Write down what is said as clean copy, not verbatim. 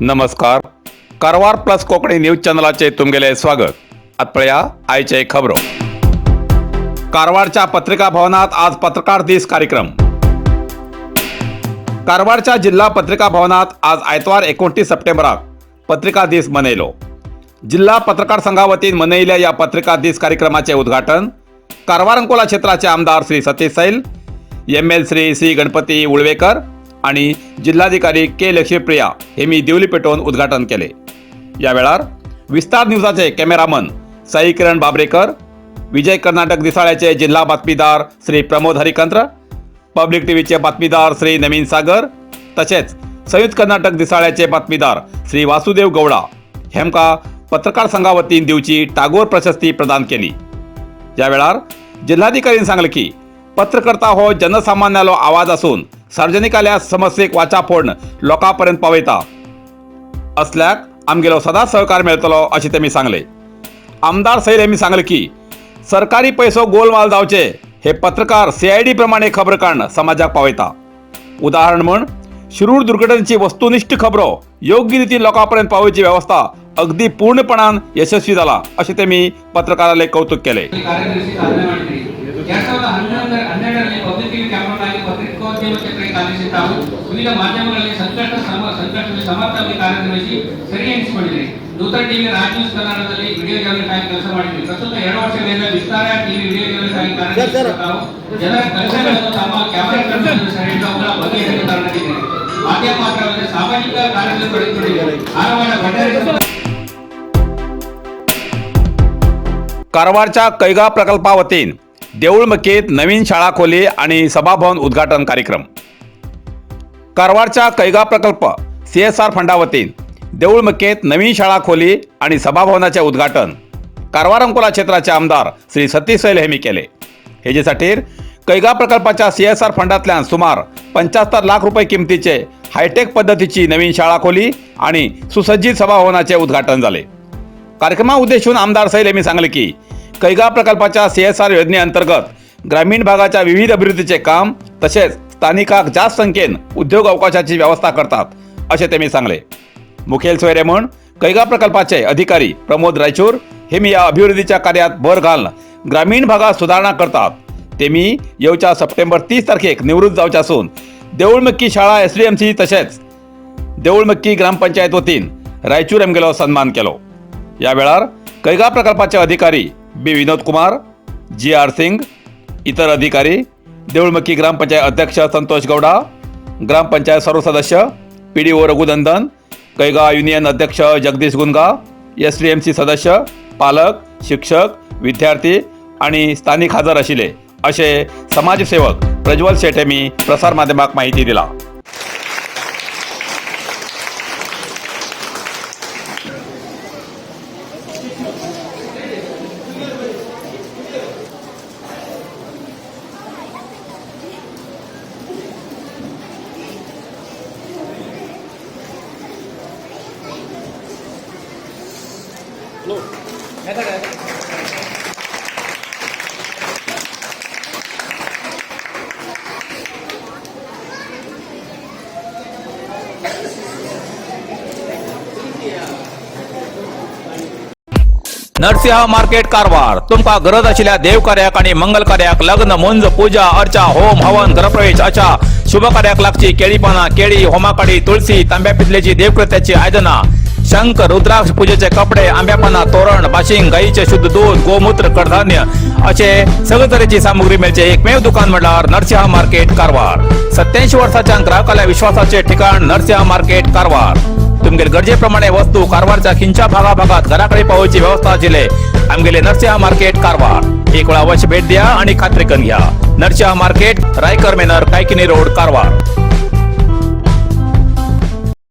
नमस्कार, Karwar plus Konkani news चॅनलाचे तुमगेले स्वागत. आत पळया आयचे खबरो. कारवारच्या पत्रिका भवनात आज पत्रकार दीस कार्यक्रम. कारवारच्या जिल्हा पत्रिका भवनात आज आयतवार 29 सप्टेंबराक पत्रिका दीस मनयलो. जिल्हा पत्रकार संघावतीन मनयिल्ल्या या पत्रिका दीस कार्यक्रमाचे उद्घाटन कारवार अंकोला क्षेत्राचे आमदार श्री सतीश सैल, एम.एल. श्री सी गणपती उळवेकर आणि जिल्हाधिकारी के लक्ष्मीप्रिया हे मी दिवली पेटोवन उद्घाटन केले. या वेळार विस्तार न्यूजाचे कॅमेरामन साई किरण बाबरेकर, विजय कर्नाटक दिसाळ्याचे जिल्हा बातमीदार श्री प्रमोद हरिकंत्र, पब्लिक टीव्हीचे बातमीदार श्री नवीन सागर, तसेच संयुक्त कर्नाटक दिसाळ्याचे बातमीदार श्री वासुदेव गौडा हेमका पत्रकार संघावतीन दिवची टागोर प्रशस्ती प्रदान केली. या वेळार जिल्हाधिकाऱ्यांनी सांगले की पत्रकर्ता हो जनसामान्यालो आवाज असून सार्वजनिकाल्या समस्येक वाचा फोडून लोकांपर्यंत पावयता असल्याक आमगेलो सदांच सहकार मेळटलो अशें तेमी सांगले. आमदार सैल हेमी सांगले की सरकारी पैसो गोलमाल जावचे हे पत्रकार सीआयडी प्रमाणे खबर काडून समाजाक पावयता. उदाहरण म्हण शिरूर दुर्घटनेची वस्तुनिष्ठ खबरो योग्य रितीन लोकांपर्यंत पावोवची व्यवस्था अगदी पूर्णपणान यशस्वी जाला अशें तेमी पत्रकाराले कौतुक केले. ಕಾರ್ಯದರ್ಶಿ ಸಾಧನೆ ಮಾಡಿದ್ರಿ. 2011ರಲ್ಲಿ ಪಬ್ಲಿಕ್ ಟಿವಿ ಕ್ಯಾಮರಾಮನ್ ಆಗಿ ಪತ್ರಿಕೋದ್ಯಮ ಕ್ಷೇತ್ರಕ್ಕೆ ಕಾಲಿಸಿದ ತಾವು ವಿವಿಧ ಮಾಧ್ಯಮಗಳಲ್ಲಿ ಸಂಕಷ್ಟ ಸಂಕಷ್ಟದಲ್ಲಿ ಸಮರ್ಥವಾಗಿ ಕಾರ್ಯನಿರ್ವಹಿಸಿ ಸರಿ ಎನಿಸಿಕೊಂಡಿದ್ರಿ. ನೂತನ ಟಿವಿ, ರಾಜ್ ನ್ಯೂಸ್ ಕನ್ನಡದಲ್ಲಿ ವಿಡಿಯೋ ಜರ್ನಲಿಸ್ಟ್ ಆಗಿ ಕೆಲಸ ಮಾಡಿದ್ರಿ. ಪ್ರಸ್ತುತ 2 ವರ್ಷಗಳಿಂದ ವಿಸ್ತಾರ ಟಿವಿ ವಿಡಿಯೋ ಜರ್ನಲಿಸ್ಟ್ ಆಗಿ ಕಾರ್ಯನಿರ್ವಹಿಸಿದ ತಾವು ಜನರ ಕಷ್ಟಗಳನ್ನು ತಮ್ಮ ಕ್ಯಾಮೆರಾ ಸೆರೆ ಹಿಡಿದು ಅವುಗಳ ಬಗೆಹರಿಸಲು ತರಬೇತಿದೆ. ಮಾಧ್ಯಮ ಮಾತ್ರವಲ್ಲದೆ ಸಾಮಾಜಿಕ ಕಾರ್ಯದಲ್ಲಿ ತೊಡಗಿಕೊಂಡಿದ್ದಾರೆ. ಕಾರವಾರ ಭಂಡಾರಿ कारवारच्या कैगा प्रकल्पा वतीन देऊळमक्केत नवीन शाळा खोली आणि सभाभवन उद्घाटन कार्यक्रम. कारवारच्या कैगा प्रकल्प सीएसआर फंडावतीन देऊळमक्केत नवीन शाळा खोली आणि सभाभवनाचे उद्घाटन कारवार अंकोला क्षेत्राचे आमदार श्री सतीश सैल हेमी केले. हेजेसाठीर कैगा प्रकल्पाच्या सीएसआर फंडातल्यान सुमार 75 लाख रुपये किमतीचे हायटेक पद्धतीची नवीन शाळा खोली आणि सुसज्जित सभाभवनाचे उद्घाटन झाले. कार्यक्रमा उद्देशून आमदार सैल यांनी सांगले की कैगा प्रकल्पाच्या सीएसआर योजनेअंतर्गत ग्रामीण भागाच्या विविध अभिवृद्धीचे काम तसेच स्थानिकाक जास्त संख्येन उद्योग अवकाशाची व्यवस्था करतात असे त्यांनी सांगले. मुखेल सोयरे म्हण कैगा प्रकल्पाचे अधिकारी प्रमोद रायचूर हे मी या अभिवृद्धीच्या कार्यात भर घालून ग्रामीण भागात सुधारणा करतात. ते मी येवच्या सप्टेंबर 30 तारखेक निवृत्त जावचे असून देऊळमक्की शाळा एसडीएमसी तसेच देऊळमक्की ग्रामपंचायत वतीन रायचूर एमगेलो सन्मान केलो. या वेळार कैगा प्रकल्पाचे अधिकारी बी विनोद कुमार, जी आर सिंग, इतर अधिकारी, देऊळमक्की ग्रामपंचायत अध्यक्ष संतोष गौडा, ग्रामपंचायत सर्व सदस्य, पीडीओ रघुनंदन, कैगा युनियन अध्यक्ष जगदीश गुंगा, एसडीएमसी सदस्य, पालक, शिक्षक, विद्यार्थी आणि स्थानिक हजर आशिल्ले असे समाजसेवक प्रज्वल शेट यांनी प्रसार माध्यमाक माहिती दिला. नरसिंह मार्केट कारवार. तुमका गरज आशिल्ल्या देवकार्याक आणि मंगल कार्याक, लग्न, मुंज, पूजा अर्चा, होम हवन, गृहप्रवेश अशा शुभ कार्याक लागची केळी पाना, केळी, होमाकाडी, तुळसी, तांब्या पितलेची देवकृत्याची आयदना, शंख, रुद्राक्ष, पूजेचे कपडे, आंब्यापाना तोरण, बाशिंग, गाईचे शुद्ध दूध, गोमूत्र, कडधान्य असे सगळे तरेची सामुग्री मेळचे एकमेव दुकान म्हटल्यार नरसिंह मार्केट कारवार. 87 वर्साच्या ग्राहकाल्या विश्वासाचे ठिकाण नरसिंह मार्केट कारवार. तुमगेले गरजेप्रमाणे वस्तू कारवारच्या खिंच्या भागाभागात घराकडे पावोवची व्यवस्था आशिल्ले आमगेले नरसिंह मार्केट कारवार. एक वेळा अवश्य भेट द्या आणि खात्री करून घ्या. Narasimha market, Raikar manor, Kaikini road, Karwar.